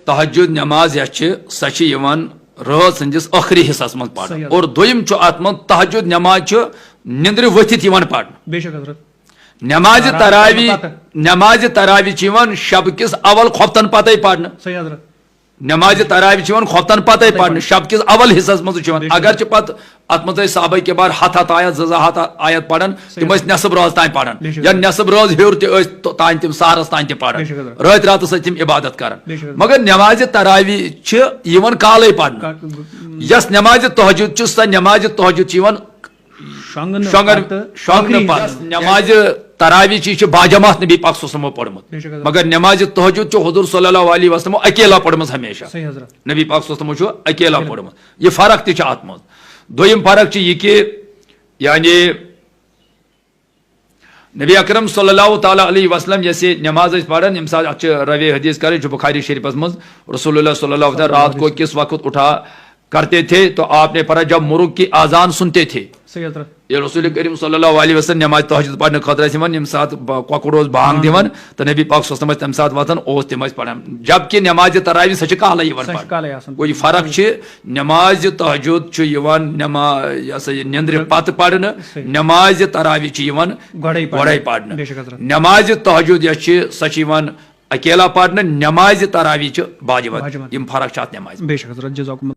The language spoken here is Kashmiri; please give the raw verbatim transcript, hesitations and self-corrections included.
تہجد نماز یۄس چھِ، سۄ چھِ یِوان رٲژ ہٕنٛدِس ٲخری حصس منٛز پرنہٕ۔ صحیح حضرت۔ اور دوٚیِم چھُ اتھ منٛز، تہجد نماز چھُ نِندرِ ؤتھِتھ یِوان پرنہٕ۔ بے شک حضرت۔ نمازِ رات تراوی، پتہٕ۔ نمازِ تراوی چھِ یِوان شب کِس اول خۄفتن پتے پرنہٕ۔ صحیح حضرت۔ نمازِ تراوی چھِ یِوان خۄفتن پتے پتے پرنہٕ، پرنہٕ۔ شب کِس اول حصس منٛز چھِ یِوان۔ بے شک۔ اگر چھِ پتہٕ اتھ منٛز ٲسۍ صحابہ کبار ہتھ ہتھ آیت، زٕ زٕ ہتھ آیت پران، صحیح۔ تِم ٲسۍ نٮ۪صٕب رٲژ تام پران۔ بے شک۔ یا نٮ۪صٕب رٲژ ہیوٚر تہِ ٲسۍ تو-، تام تِم سحرس تام تہِ پران۔ بے شک حضرت۔ رٲتۍ راتس ٲسۍ تِم عبادت کران۔ بے شک حضرت۔ مگر نمازِ تراوی چھِ یِوان کالے پرنہٕ۔ کا-، یۄس نمازِ تہجد چھِ، سۄ نمازِ تہجد چھِ یِوان شۄنٛگنہٕ شۄنٛگن-، پتہٕ شۄنٛگنہٕ ٲخری پتہٕ۔ نمازِ تراوی چھِ، یہِ چھِ باجماعت نبی پاک صلی اللہ علیہ وسلمو پوٚرمُت۔ بے شک حضرت۔ مگر نمازِ تہجد چھُ حضور صلی اللہ علیہ وسلمو اکیلا پوٚرمُت ہمیشہ۔ صحیح حضرت۔ نبی پاک صلی اللہ علیہ وسلمو چھُ اکیلا اکیلا۔ پوٚرمُت۔ یہِ فرق تہِ چھِ اتھ منٛز۔ دوٚیِم فرق چھِ یہِ کہِ، یعنی، نبی اکرم صلی اللہ تعالیٰ علیہ وسلم یۄس یہِ نماز ٲسۍ پران، ییٚمہِ ساتہٕ، اتھ چھِ روی حدیث کران، یہِ چھُ بخاری شریفس منٛز، رسول اللہ صلی اللہ علیہ وسلم رات کو کس وقت اٹھا کرتے تھے، تو آپ نے فرمایا، جب مرغ کی آذان سنتے تھے۔ صحیح حضرت۔ ییٚلہِ رسول کریم صلی اللہ علیہ وسلم نماز تہجد پرنہٕ خٲطرٕ ٲسۍ یِوان، ییٚمہِ ساتہٕ ب-، کۄکُر اوس بانگ بانگ۔ دِوان، تہٕ نبی پاک صلی اللہ علیہ وسلم ٲسۍ تَمہِ ساتہٕ وۄتھان، اوس تِم ٲسۍ پران۔ جبکہ نمازِ تراوی سۄ چھِ کالے یِوان سۄ چھِ پرنہٕ۔ کالے آسان۔ گوٚو، یہِ فرق چھِ، نمازِ تہجد چھُ یِوان نما-، یہِ ہسا یہِ نیٚنٛدرِ بِلکُل۔ پتہٕ پرنہٕ، صحیح۔ نمازِ تراوی چھِ یِوان گۄڈے پرنہٕ۔ گۄڈے پرنہٕ۔ بے شک حضرت۔ نمازِ تہجد یۄس چھِ، سۄ چھِ یِوان اکیلا پرنہٕ، نمازِ تراوی چھِ باجماعت۔ باجماعت۔ یِم فرق چھِ اتھ نمازِ۔ بے شک حضرت، جزاکم اللہ۔